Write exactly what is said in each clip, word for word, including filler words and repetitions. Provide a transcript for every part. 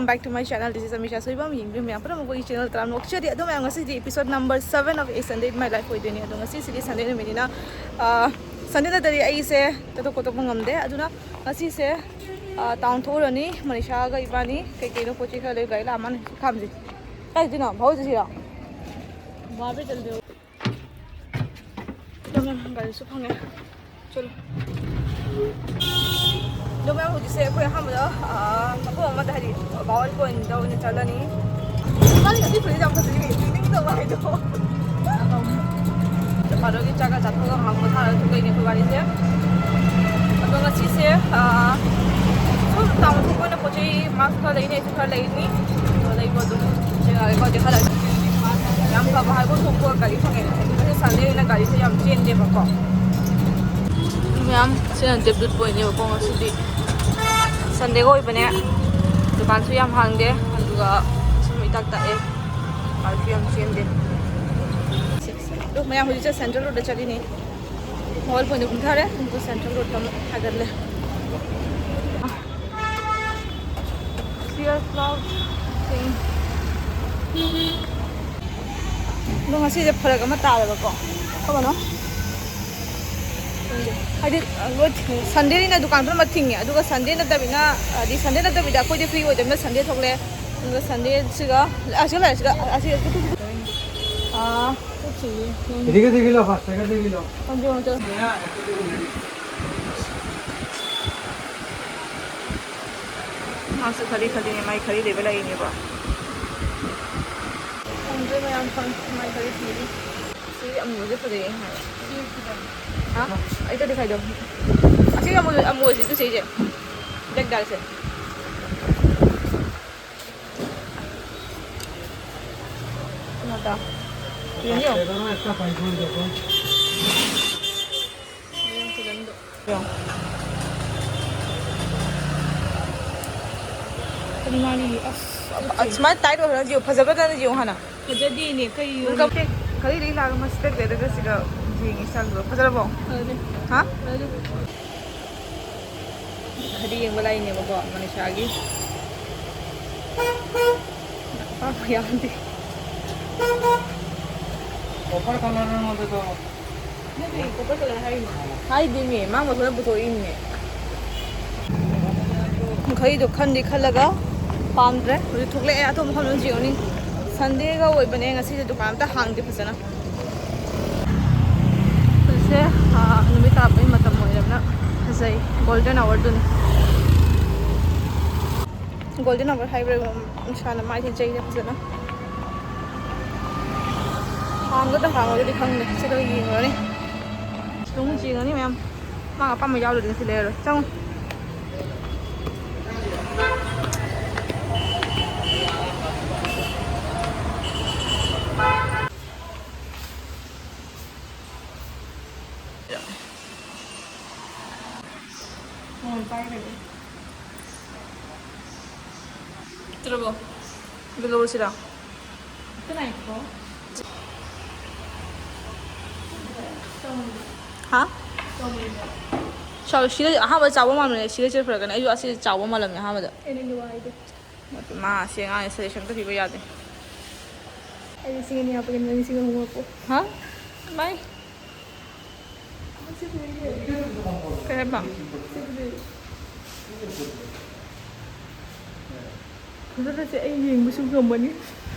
Back to my channel, this is Amisha Soibam. ꯌꯦꯡꯕꯤꯌꯨ ꯃꯌꯥꯝ ꯄꯨꯝꯅꯃꯛꯄꯨ ꯑꯩꯒꯤ channel ꯇꯔꯥꯝꯅ ꯑꯣꯛꯆꯔꯤ꯫ ꯑꯗꯣ ꯃꯌꯥꯝ, ꯉꯁꯤꯗꯤ episode number seven of A Sunday in My Life ꯑꯣꯏꯗꯣꯏꯅꯦ꯫ ꯑꯗꯣ ꯉꯁꯤꯁꯤꯗꯤ Sunday ꯅꯨꯃꯤꯠꯅꯤꯅ, ꯑꯥ, Sunday ꯅꯠꯇ꯭ꯔꯗꯤ ꯑꯩꯁꯦ ꯆꯠꯊꯣꯛ ꯈꯣꯠꯇꯣꯛꯄ ꯉꯝꯗꯦ꯫ ꯑꯗꯨꯅ ꯉꯁꯤꯁꯦ, ꯑꯥ, town ꯊꯣꯛꯎꯔꯅꯤ꯫ ꯃꯅꯤꯁꯥꯒ ꯏꯕꯥꯅꯤ ꯀꯩ ꯀꯩꯅꯣ ꯄꯣꯠ ꯆꯩ ꯈꯔ ꯂꯩ꯫ ꯒꯥꯔꯤ ꯂꯥꯛꯑꯝꯃꯅꯤ꯫ ꯈꯥꯝꯁꯤ꯫ ꯀꯥꯏ ꯆꯠꯇꯣꯏꯅꯣ? ꯚꯥꯎ ꯆꯠꯁꯤꯔꯣ? ꯒꯥꯔꯤꯁꯨ ꯐꯪꯉꯦ꯫ ꯆꯠꯂꯣ꯫ ꯑꯗꯣ ꯃꯌꯥꯝ, ꯍꯧꯖꯤꯛꯁꯦ ꯑꯩꯈꯣꯏ ꯑꯍꯥꯟꯕꯗ, ꯑꯥ, ꯃꯐꯝ ꯑꯃꯗ, ꯍꯥꯏꯗꯤ, ꯕꯥ ꯍꯣꯏ ꯀꯣꯟꯗ ꯑꯣꯏꯅ ꯆꯠꯂꯅꯤ꯫ ꯃꯥꯗꯤ ꯉꯁꯤ ꯐꯨꯔꯤꯠ ꯌꯥꯝ ꯐꯖꯩꯌꯦ, ꯄꯤꯛꯅꯤꯛ ꯇꯧꯕ ꯍꯥꯏꯗꯣ꯫ ꯅꯣꯡꯐꯥꯗꯣꯛꯀꯤ ꯆꯥꯛꯀ ꯆꯥꯊꯣꯛꯑꯒ ꯉꯥꯏꯍꯥꯛ ꯄꯣꯊꯥꯔꯒ ꯊꯣꯛꯂꯛꯏꯅꯦ ꯑꯩꯈꯣꯏ ꯋꯥꯔꯤꯁꯦ꯫ ꯑꯗꯣ ꯉꯁꯤꯁꯦ, ꯑꯥ, ꯁꯨꯝ town ꯊꯣꯛꯄ ꯑꯣꯏꯅ ꯄꯣꯠ ꯆꯩ mask ꯈꯔ ꯂꯩꯅꯤ, ꯑꯩꯁꯨ ꯈꯔ ꯂꯩꯅꯤ꯫ ꯑꯗꯣ ꯂꯩꯕ ꯑꯗꯨꯝ ꯌꯦꯡꯉꯛꯑꯒꯦꯀꯣ, ꯍꯧꯖꯤꯛ ꯍꯜꯂꯛꯑꯒꯦ꯫ ꯌꯥꯝ ꯐꯕ ꯍꯥꯏꯕꯨ ꯊꯣꯛꯄ ꯒꯥꯔꯤ ꯐꯪꯉꯦ꯫ ꯉꯁꯤ Sunday ꯅꯤꯅ ꯒꯥꯔꯤꯁꯦ ꯌꯥꯝ ꯆꯦꯟꯗꯦꯕꯀꯣ꯫ ꯃꯌꯥꯝ, ꯁꯤꯅ Devdutt Point ꯅꯦꯕꯀꯣ꯫ ꯉꯁꯤꯗꯤ Sunday ꯒ ꯑꯣꯏꯕꯅꯦ, ꯗꯨꯀꯥꯟꯁꯨ ꯌꯥꯝ ꯍꯥꯡꯗꯦ, ꯑꯗꯨꯒ ꯁꯨꯝ ꯏꯇꯥꯛ ꯇꯥꯛꯑꯦ, ꯒꯥꯔꯤꯁꯨ ꯌꯥꯝ ꯆꯦꯟꯗꯦ꯫ ꯑꯗꯣ ꯃꯌꯥꯝ, ꯍꯧꯖꯤꯛꯁꯦ Central Road ꯗ ꯆꯠꯂꯤꯅꯦ꯫ ꯃꯣꯕꯥꯏꯜ ꯐꯣꯟꯗ ꯀꯨꯝꯊꯔꯦ, ꯑꯗꯨꯒ Central Road ꯇ ꯑꯃꯨꯛ ꯍꯥꯏꯒꯠꯂꯦ꯫ Tear cloud ꯁꯤꯡ꯫ ꯑꯗꯣ ꯉꯁꯤꯁꯦ ꯐꯔꯛ ꯑꯃ ꯇꯥꯔꯦꯕꯀꯣ꯫ ꯀꯃꯥꯏꯅ? ꯍꯥꯏꯗꯤ, ꯂꯣꯏ ꯊꯤꯡ-, Sunday ꯅꯤꯅ ꯗꯨꯀꯥꯟ ꯄꯨꯝꯅꯃꯛ ꯊꯤꯡꯉꯦ, ꯑꯗꯨꯒ Sunday ꯅꯠꯇꯕꯤꯅ, ꯍꯥꯏꯗꯤ, Sunday ꯅꯠꯇꯕꯤꯗ ꯑꯩꯈꯣꯏꯗꯤ free ꯑꯣꯏꯗꯕꯅꯤꯅ Sunday ꯊꯣꯛꯂꯛꯑꯦ꯫ ꯑꯗꯨꯒ Sunday ꯁꯤꯒ, ꯑꯁꯤꯒ ꯂꯩꯔꯦ, ꯁꯤꯒ, ꯑꯁꯤꯒ, ꯑꯥ, ꯆꯠꯁꯤꯌꯦ꯫ ꯑꯗꯨꯒ ꯗꯤꯕꯤꯂꯣ, ꯐꯥꯁꯇꯒ ꯗꯤꯕꯤꯂꯣ꯫ ꯑꯗꯨ ꯑꯃꯨꯛ ꯆꯠꯂꯁꯤ꯫ ꯃꯥꯁꯨ ꯈꯔꯤ ꯈꯜꯂꯤꯅꯦ, ꯃꯥꯏ ꯈꯔꯤ ꯂꯩꯕ ꯂꯥꯛꯏꯅꯦꯕ꯫ ꯈꯪꯗ꯭ꯔꯦ ꯃꯌꯥꯝ, ꯈꯪ-, ꯃꯥꯏ ꯈꯔꯤ ꯊꯤꯔꯤ꯫ ꯁꯤ ꯑꯃꯨꯕꯁꯦ ꯐꯖꯩꯌꯦ ꯍꯥꯏꯕ꯫ ꯍꯥ? ꯑꯩ ꯇꯗꯤ ꯈꯥꯏꯗꯣ꯫ ꯑꯁꯤ ꯑꯃꯨ-, ꯑꯃꯨꯕꯁꯤ ꯇꯨꯁꯦ ꯑꯩꯁꯦ꯫ Black dark ꯁꯦ꯫ ꯀꯩꯅꯣꯗ꯫ ꯌꯦꯡꯉꯣ꯫ ꯀꯔꯤ ꯃꯥꯜꯂꯤ? ꯑꯁ, ꯑꯁ, ꯁꯨꯃꯥꯏꯅ tight ꯑꯣꯏꯍꯜꯂꯒ ꯌꯦꯡꯉꯣ꯫ ꯐꯖꯕ꯭ꯔꯥ ꯌꯦꯡꯉꯣ ꯍꯥꯟꯅ꯫ ꯐꯖꯗꯦꯅꯦ, ꯀꯩ ꯑꯗꯨꯝ ꯌꯣꯟ-, ꯀꯞꯀꯦ꯫ ꯈꯔꯤꯗꯒꯤ ꯂꯥꯛꯑꯒ ꯃꯁꯤ ꯇꯛ ꯇꯛ ꯇꯛ ꯁꯤꯒ ꯌꯦꯡꯉꯤ ꯁ꯭ꯇꯥꯏꯜꯗꯣ꯫ ꯐꯖꯔꯕꯣ? ꯐꯖꯗꯦ꯫ ꯍꯥ? ꯐꯖꯗꯦ꯫ ꯈꯔꯤ ꯌꯦꯡꯕ ꯂꯥꯛꯏꯅꯦꯕꯀꯣ, ꯃꯅꯤꯁꯥꯒꯤ꯫ ꯑꯄꯥꯝꯕ ꯌꯥꯎꯗꯦ꯫ ꯀꯣꯄꯔ ꯀꯂꯔ ꯑꯃꯗꯨꯗꯣ꯫ ꯅꯠꯇꯦ, ꯀꯣꯄꯔ ꯀꯂꯔ ꯍꯥꯏꯔꯤꯅꯦ꯫ ꯍꯥꯏꯗꯦꯃꯤ, ꯃꯥ ꯃꯊꯟꯇ ꯄꯨꯊꯣꯛꯏꯅꯦ꯫ ꯃꯈꯩꯗꯣ ꯈꯟꯗꯤ ꯈꯜꯂꯒ ꯄꯥꯝꯗ꯭ꯔꯦ꯫ ꯍꯧꯖꯤꯛ ꯊꯣꯛꯂꯛꯑꯦ, ꯑꯇꯣꯞꯄ ꯃꯐꯝꯗ ꯌꯦꯡꯉꯨꯅꯤ꯫ ꯁꯟꯗꯦꯒ ꯑꯣꯏꯕꯅꯦ, ꯉꯁꯤꯁꯦ ꯗꯨꯀꯥꯟ ꯑꯝꯇ ꯍꯥꯡꯗꯦ ꯐꯖꯅ꯫ ꯍꯧꯖꯤꯛꯁꯦ, ꯑꯥ, ꯅꯨꯃꯤꯠ ꯇꯥꯕꯒꯤ ꯃꯇꯝ ꯑꯣꯏꯔꯕꯅ ꯐꯖꯩ꯫ ꯒꯣꯜꯗꯟ ꯑꯋꯥꯔꯗꯨꯅꯤ꯫ ꯒꯣꯜꯗꯟ ꯑꯋꯥꯔ ꯍꯥꯏꯕ꯭ꯔꯥ, ꯅꯨꯡꯁꯥꯅ ꯃꯥꯏꯁꯦ ꯌꯩꯔꯦ ꯐꯖꯅ꯫ ꯍꯥꯡꯒꯗ꯭ꯔꯥ ꯍꯥꯡꯉꯣꯏꯗ꯭ꯔꯗꯤ ꯈꯪꯗꯦ꯫ ꯁꯤꯗ ꯌꯦꯡꯉꯨꯔꯅꯤ꯫ ꯁꯤꯗ ꯑꯃꯨꯛ ꯌꯦꯡꯉꯅꯤ ꯃꯌꯥꯝ꯫ ꯃꯥ ꯑꯄꯥꯝꯕ ꯌꯥꯎꯗ꯭ꯔꯗꯤ ꯉꯁꯤ ꯂꯩꯔꯔꯣꯏ꯫ ꯆꯪꯉꯨ꯫ ꯇ꯭ꯔꯕꯣ? ꯕꯤꯂꯣꯔꯁꯤꯔꯥ? ꯍꯥ? ꯆꯥꯎ-, ꯁꯤꯗ ꯑꯍꯥꯟꯕ ꯆꯥꯎꯕ ꯃꯥꯟꯕꯅꯦ, ꯁꯤꯗ ꯆꯠꯄ꯭ꯔꯒꯅ ꯑꯩꯁꯨ ꯑꯁꯤ ꯆꯥꯎꯕ ꯃꯥꯜꯂꯝꯃꯦ ꯑꯍꯥꯟꯕꯗ꯫ ꯃꯥ ꯑꯁꯤ ꯑꯉꯥꯡꯁꯦ suggestion ꯑꯝꯇ ꯄꯤꯕ ꯌꯥꯗꯦ꯫ ꯑꯩ ꯂꯤꯁꯤꯡ ꯑꯅꯤ ꯍꯥꯞꯄꯒꯦ, ꯅꯪ ꯂꯤꯁꯤꯡ ꯑꯍꯨꯝ ꯍꯥꯞꯄꯣ꯫ ꯍꯥ? ꯕꯥꯏ꯫ ꯀꯩ ꯍꯥꯏꯕ? ꯐꯖꯕꯁꯦ ꯑꯩ ꯌꯦꯡꯕꯁꯨ ꯉꯝꯃꯅꯤ꯫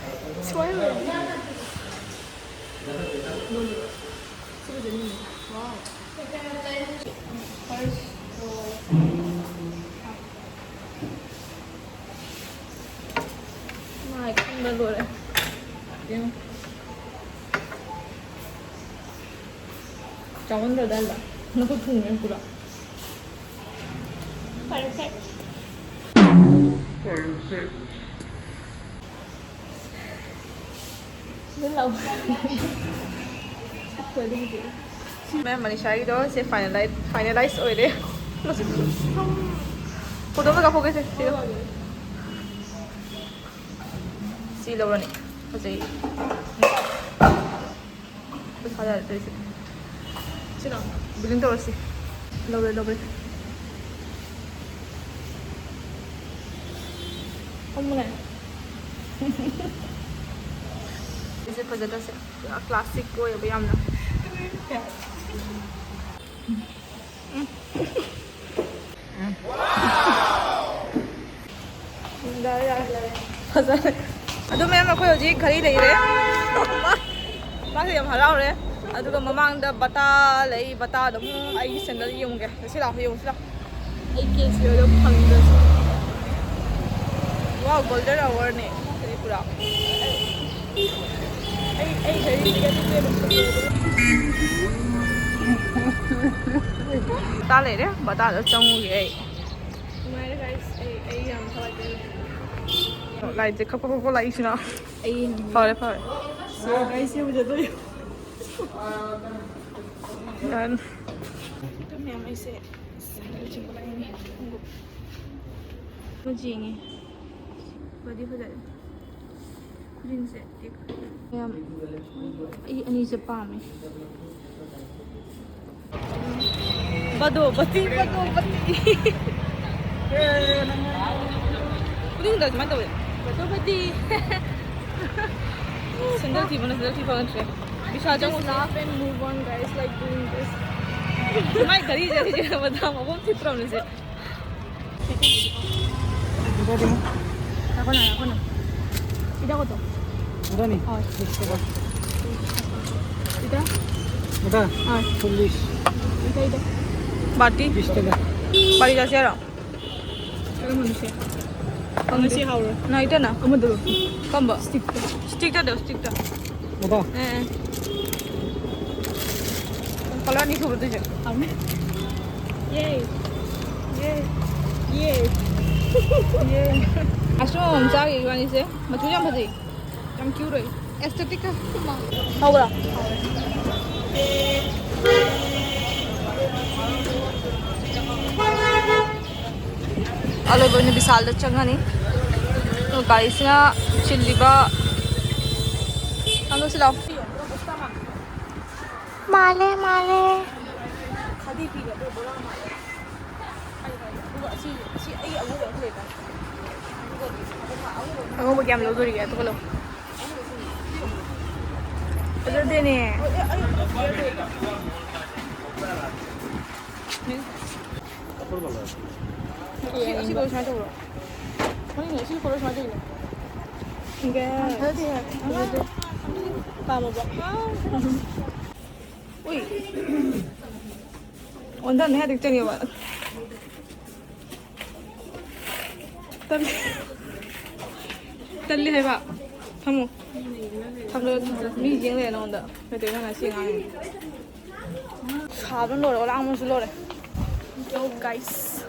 ꯁꯨꯃꯥꯏꯅ ꯂꯩꯔꯗꯤ꯫ ꯃꯥꯏ ꯈꯪꯗ ꯂꯣꯏꯔꯦ꯫ ꯌꯦꯡꯉꯨ꯫ ꯆꯥꯎꯃꯟꯗ꯭ꯔꯣ ꯑꯗꯥꯏꯗ? ꯅꯈꯨꯠ ꯊꯨꯡꯉꯦ ꯄꯨꯔꯥ꯫ ꯐꯔꯦꯁꯦ꯫ ꯃꯦꯝ ꯃꯅꯤꯁꯥꯒꯤꯗꯣ ꯁꯦ finalize, finalize ꯑꯣꯏꯔꯦ꯫ ꯐꯣꯇꯣ ꯑꯃ ꯀꯥꯞꯍꯧꯒꯦꯁꯦ, ꯁꯤꯗ꯫ ꯁꯤ ꯂꯧꯔꯅꯤ꯫ ꯐꯖꯩ꯫ ꯄꯩꯁꯥ ꯌꯥꯔꯦ ꯇꯧꯔꯤꯁꯦ꯫ ꯁꯤꯗ ꯕꯤꯂꯤꯡ ꯇꯧꯔꯁꯤ꯫ ꯂꯧꯔꯦ, ꯂꯧꯔꯦ꯫ ꯐꯝꯃꯨꯅꯦ꯫ ꯁꯤꯁꯦ ꯐꯖꯗ꯭ꯔꯁꯦ? ꯄꯨꯔꯥ ꯀ꯭ꯂꯥꯁꯤꯛ ꯑꯣꯏꯌꯦꯕ ꯌꯥꯝꯅ꯫ ꯎꯝ꯫ ꯌꯥꯔꯦ, ꯌꯥꯔꯦ, ꯌꯥꯔꯦ꯫ ꯐꯖꯔꯦ꯫ ꯑꯗꯨ ꯃꯌꯥꯝ ꯑꯩꯈꯣꯏ ꯍꯧꯖꯤꯛ ꯘꯔꯤ ꯂꯩꯔꯦ꯫ ꯃꯥꯁꯦ ꯌꯥꯝ ꯍꯔꯥꯎꯔꯦ꯫ ꯑꯗꯨꯒ ꯃꯃꯥꯡꯗ ꯕꯇꯥ ꯂꯩ, ꯕꯇꯥꯗ ꯑꯃꯨꯛ ꯑꯩꯒꯤ ꯁꯦꯟꯗꯜ ꯌꯦꯡꯉꯨꯒꯦ꯫ ꯁꯤ ꯂꯥꯛꯑꯣ, ꯌꯦꯡꯉꯨ, ꯁꯤ ꯂꯥꯛꯑꯣ꯫ ꯑꯩ ꯀꯦꯁ ꯌꯣꯜꯂ ꯐꯪꯗ꯭ꯔꯁꯨ꯫ Wow, golden hourꯅꯦ ꯇ꯭ꯔꯤꯄꯨꯔꯥ꯫ ꯑꯩ, ꯑꯩ ꯘꯔꯤꯁꯤꯒ ꯇꯤꯀꯦꯠ ꯑꯃ ꯀꯛꯄꯤꯌꯨ꯫ ꯕꯇꯥ ꯂꯩꯔꯦ, ꯕꯇꯥꯗ ꯆꯪꯉꯨꯒꯦ ꯑꯩ꯫ ꯅꯨꯡꯉꯥꯏꯔꯦ guys, ꯑꯩ, ꯑꯩ ꯌꯥꯝ ꯊꯋꯥꯏ ꯄꯦꯜꯂꯦ꯫ ꯂꯥꯏꯠꯁꯦ ꯈꯞ ꯈꯞ ꯈꯞ ꯈꯞ ꯂꯥꯛꯏꯁꯤꯅ꯫ ꯑꯩ ꯌꯦꯡꯅꯤꯡꯉꯦ꯫ ꯐꯔꯦ, ꯐꯔꯦ꯫ So, guys, ꯁꯤ ꯎꯖꯗꯣꯏ꯫ ꯌꯥꯔꯅꯤ꯫ ꯃꯌꯥꯝ ꯑꯩꯁꯦ ꯁꯦꯟꯗꯜ ꯆꯤꯡꯕ ꯂꯥꯛꯏꯅꯦ꯫ ꯈꯣꯡꯎꯞ꯫ ꯌꯦꯡꯉꯦ꯫ ꯐꯗꯤ ꯐꯖꯔꯦ꯫ ꯈꯨꯖꯤꯟꯁꯦ ꯇꯦꯛꯈ꯭ꯔꯦ꯫ ꯌꯥꯝ, ꯑꯩ ꯑꯅꯤꯁꯦ ꯄꯥꯝꯃꯦ꯫ ꯕꯗꯣ ꯕꯇꯤ, ꯕꯗꯣ ꯕꯇꯤ꯫ ꯈꯨꯗꯤꯡꯗ ꯁꯨꯃꯥꯏꯅ ꯇꯧꯋꯦ꯫ ꯕꯗꯣ ꯕꯇꯤ꯫ ꯁꯦꯟꯗꯜ ꯊꯤꯕꯅ ꯁꯦꯟꯗꯜ ꯊꯤ ꯐꯪꯉꯛꯇ꯭ꯔꯦ꯫ ꯕꯤꯁꯥꯜ ꯆꯪꯉꯨꯁꯦ꯫ Just laugh and move on, guys, like doing this. ꯃꯥꯏ ꯘꯔꯤꯁꯦ ꯑꯩꯁꯦ ꯃꯊꯥ ꯃꯐꯝ ꯊꯤꯠꯇ꯭ꯔꯕꯅꯤꯁꯦ꯫ রাখো না, রাখো না। এটা কত? ওটা নি? হয়। বিশ টাকা। এটা? ওটা? হয়। চল্লিশ। এটা, এটা? বাটি? বিশ টাকা। বাটি আছে আরো? এটা মানুষের। কম বেশি খাওয়ার। না, এটা না। আমার দেবো। কম বা? স্টিকটা। স্টিকটা দাও, স্টিকটা। এটা? হ্যাঁ। ꯀꯂꯔ ꯑꯅꯤ ꯁꯨꯕꯗꯨꯁꯨ꯫ ꯌꯦ꯫ ꯌꯦ꯫ ꯌꯦ꯫ ꯌꯦ꯫ ꯑꯁꯣꯝ ꯆꯥꯒꯦ ꯏꯕꯥꯅꯤꯁꯦ꯫ ꯃꯆꯨ ꯌꯥꯝ ꯐꯖꯩ꯫ ꯌꯥꯝ ꯀ꯭ꯌꯨꯠ ꯑꯣꯏ꯫ ꯑꯦꯁꯊꯦꯇꯤꯛꯀ꯫ ꯍꯥꯎꯕ꯭ꯔꯥ? ꯑꯂꯣꯏꯕ ꯑꯣꯏꯅ ꯕꯤꯁꯥꯜꯗ ꯆꯪꯉꯅꯤ꯫ ꯑꯗꯣ ꯒꯥꯔꯤꯁꯤꯅ ꯆꯤꯜꯂꯤꯕ꯫ ꯆꯪꯉꯁꯤ ꯂꯥꯎ꯫ ꯃꯥꯜꯂꯦ, ꯃꯥꯜꯂꯦ꯫ ꯈꯥꯗꯤ ꯐꯤꯒ ꯑꯗꯨ ꯕꯣꯔꯥ ꯃꯥꯜꯂꯦ꯫ ꯑꯩ ꯍꯥꯏꯒꯦ꯫ ꯑꯗꯨꯒ ꯑꯁꯤ, ꯑꯁꯤ ꯑꯩ ꯑꯉꯧꯕ ꯑꯃ ꯂꯩꯗꯥꯏ? ꯑꯗꯨꯒ ꯑꯉꯧꯕ ꯀꯌꯥꯝ ꯂꯧꯗꯣꯔꯤꯒꯦ? ꯑꯗꯨꯒ ꯂꯧ꯫ ꯐꯖꯗꯦꯅꯦ꯫ ꯁꯤ, ꯑꯁꯤ ꯀꯣꯂꯔ ꯁꯨꯃꯥꯏꯅ ꯇꯧꯕ꯭ꯔꯣ? ꯈꯪꯗꯦ, ꯁꯤ ꯀꯣꯂꯔ ꯁꯨꯃꯥꯏꯅ ꯇꯧꯔꯤꯅꯦ꯫ ꯐꯖꯗꯦ꯫ ꯄꯥꯝꯃꯕꯣ? ꯎꯏ꯫ ꯑꯣꯟꯊꯅꯤ ꯍꯥꯏꯗꯤ ꯆꯪꯉꯦꯕ꯫ ꯇꯜꯂꯤ꯫ ꯇꯜꯂꯤ ꯍꯥꯏꯕ꯫ ꯐꯝꯃꯨ꯫ ꯐꯝꯂꯒ ꯃꯤ ꯌꯦꯡ ꯂꯩꯔꯦ ꯅꯉꯣꯟꯗ꯫ ꯀꯩꯗꯧꯔꯤꯅꯣ ꯅꯪ ꯁꯤ ꯑꯉꯥꯡꯁꯦ? ꯁꯥꯕꯅ ꯂꯣꯏꯔꯦ, ꯑꯣꯂꯥꯡꯕꯅꯁꯨ ꯂꯣꯏꯔꯦ꯫ Yo, guys.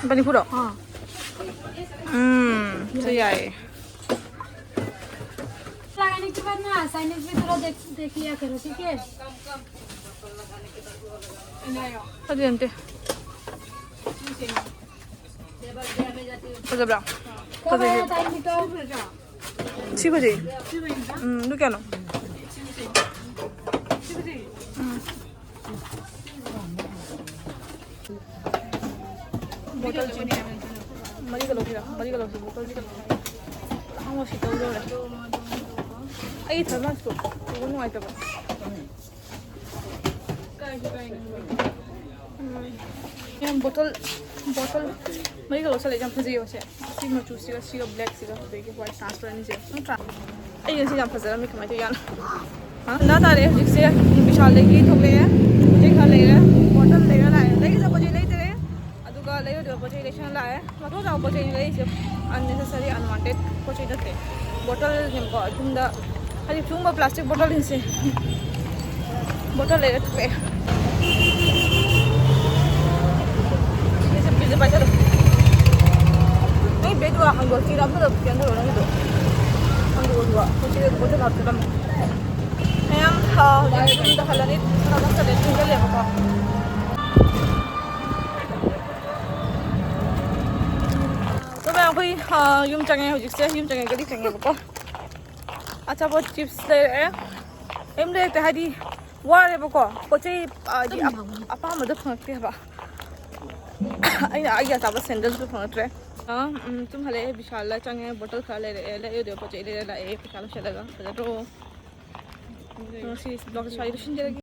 ꯃꯅꯤꯄꯨꯔꯣ? ꯑꯥ꯫ ꯎꯝ, ꯁꯤ ꯌꯥꯏꯌꯦ꯫ लगाने के बाद ना साइनेज भी थोड़ा देख देख लिया करो, ठीक है? ꯑꯗꯨ ꯅꯠꯇꯦ꯫ ꯐꯖꯕ꯭ꯔꯥ? ꯐꯖꯩꯌꯦ꯫ ꯁꯤ ꯐꯖꯩ꯫ ꯎꯝ, ꯑꯗꯨ ꯀꯌꯥꯅꯣ? ꯎꯝ꯫ ꯕꯣꯇꯜꯁꯤ ꯃꯔꯤꯒ ꯂꯧꯁꯤꯔꯥ? ꯃꯔꯤꯒ ꯂꯧꯁꯤ, ꯕꯣꯇꯜꯁꯤꯒ꯫ ꯑꯍꯥꯡꯕ ꯁꯤ ꯇꯧꯗꯧꯔꯦ꯫ ꯑꯩꯒꯤ ꯊꯔꯃꯁꯇꯣ ꯄꯨꯕ ꯅꯨꯡꯉꯥꯏꯇꯕ꯫ ꯎꯝ꯫ ꯌꯥꯝ ꯕꯣꯇꯜ, ꯕꯣꯇꯜ ꯃꯔꯤꯒ ꯂꯧꯁꯜꯂꯦ, ꯌꯥꯝ ꯐꯖꯩꯌꯦ ꯃꯁꯦ꯫ ꯁꯤ ꯃꯆꯨꯁꯤꯒ, ꯁꯤꯒ, ꯕ꯭ꯂꯦꯛꯁꯤꯒ, ꯑꯗꯒꯤ ꯋꯥꯏꯠ ꯇ꯭ꯔꯥꯟꯁꯄꯦꯔꯦꯟꯁꯦ ꯅꯠꯇ꯭ꯔꯥ? ꯑꯩ ꯉꯁꯤ ꯌꯥꯝ ꯐꯖꯔꯝꯃꯤ, ꯀꯃꯥꯏꯅ ꯇꯧꯔꯤꯖꯥꯠꯅꯣ? ꯍꯥ? ꯅꯥ ꯇꯥꯔꯦ ꯍꯧꯖꯤꯛꯁꯦ꯫ ꯕꯤꯁꯥꯜꯗꯒꯤ ꯊꯣꯛꯂꯛꯑꯦ, ꯄꯣꯠ ꯆꯩ ꯈꯔ ꯂꯩꯔꯦ, ꯕꯣꯇꯜ ꯂꯩꯔ ꯂꯥꯛꯑꯦ꯫ ꯂꯩꯒꯗꯕ ꯄꯣꯠ ꯆꯩ ꯂꯩꯇ꯭ꯔꯦ, ꯑꯗꯨꯒ ꯂꯩꯔꯣꯏꯗꯕ ꯄꯣꯠ ꯆꯩ ꯂꯩꯁꯟ ꯂꯥꯛꯑꯦ꯫ ꯃꯊꯧ ꯇꯥꯕ ꯄꯣꯠ ꯆꯩꯅꯤ ꯂꯩꯔꯤꯁꯦ, unnecessary, unwanted ꯄꯣꯠ ꯆꯩ ꯅꯠꯇ꯭ꯔꯦ꯫ ꯕꯣꯇꯜꯅꯦꯕꯀꯣ, ꯌꯨꯝꯗ ꯍꯥꯏꯗꯤ ꯁꯤꯒꯨꯝꯕ ꯄ꯭ꯂꯥꯁꯇꯤꯛ ꯕꯣꯇꯜꯁꯤꯡꯁꯦ꯫ ꯕꯣꯇꯜ ꯂꯩꯔ ꯊꯛꯑꯦ꯫ ꯁꯤꯁꯦ ꯄꯤꯁꯦ ꯄꯥꯏꯁꯜꯂꯨ꯫ ꯅꯪ ꯕꯦꯒꯇꯣ ꯍꯥꯡꯗꯣꯛꯑ ꯊꯤꯔ ꯑꯝꯇ ꯀꯩꯅꯣ ꯇꯧꯔꯣ ꯅꯪꯒꯤꯗꯣ꯫ ꯍꯥꯡꯗꯣꯛꯑꯣ ꯑꯗꯨꯒ꯫ ꯄꯣꯠ ꯆꯩ, ꯄꯣꯠ ꯆꯩ ꯍꯥꯞꯆꯤꯜꯂꯝꯃꯣ꯫ ꯃꯌꯥꯝ, ꯑ, ꯍꯧꯖꯤꯛ ꯌꯨꯝꯗ ꯍꯜꯂꯅꯤ꯫ ꯄꯨꯡ ꯇꯔꯥꯃꯥꯊꯣꯏ ꯊꯦꯡꯖꯜꯂꯦꯕꯀꯣ꯫ ꯑꯗꯣ ꯃꯌꯥꯝ ꯑꯩꯈꯣꯏ, ꯑ, ꯌꯨꯝ ꯆꯪꯉꯦ ꯍꯧꯖꯤꯛꯁꯦ꯫ ꯌꯨꯝ ꯆꯪꯉꯦ, ꯒꯥꯔꯤ ꯆꯪꯉꯦꯕꯀꯣ꯫ ꯑꯆꯥꯄꯣꯠ ꯆꯤꯞꯁ ꯂꯩꯔꯛꯑꯦ꯫ ꯀꯩꯝ ꯂꯩꯔꯛꯇꯦ ꯍꯥꯏꯗꯤ ꯋꯥꯔꯦꯕꯀꯣ꯫ ꯄꯣꯠ ꯆꯩ ꯍꯥꯏꯗꯤ ꯑꯄꯥꯝꯕꯗꯣ ꯐꯪꯉꯛꯇꯦ ꯍꯥꯏꯕ꯫ ꯑꯩꯅ ꯑꯩꯒꯤ ꯑꯆꯥꯄꯣꯠ ꯁꯦꯟꯗꯜꯁꯨ ꯐꯪꯉꯛꯇ꯭ꯔꯦ꯫ ꯑꯥ, ꯎꯝ, ꯇꯨꯝ ꯍꯜꯂꯛꯑꯦ꯫ ꯕꯤꯁꯥꯜꯗ ꯆꯪꯉꯦ, ꯕꯣꯇꯜ ꯈꯔ ꯂꯩꯔꯛꯑꯦ꯫ ꯂꯩꯔꯨꯗꯣꯏ ꯄꯣꯠ ꯆꯩ ꯂꯩꯔ ꯂꯥꯛꯑꯦ꯫ ꯄꯩꯁꯥ ꯂꯣꯏꯁꯤꯜꯂꯒ ꯐꯖꯗ꯭ꯔꯣ? ꯉꯁꯤ ꯕ꯭ꯂꯣꯒꯁꯦ ꯁ꯭ꯋꯥꯏꯗ ꯂꯣꯏꯁꯤꯟꯖꯔꯒꯦ꯫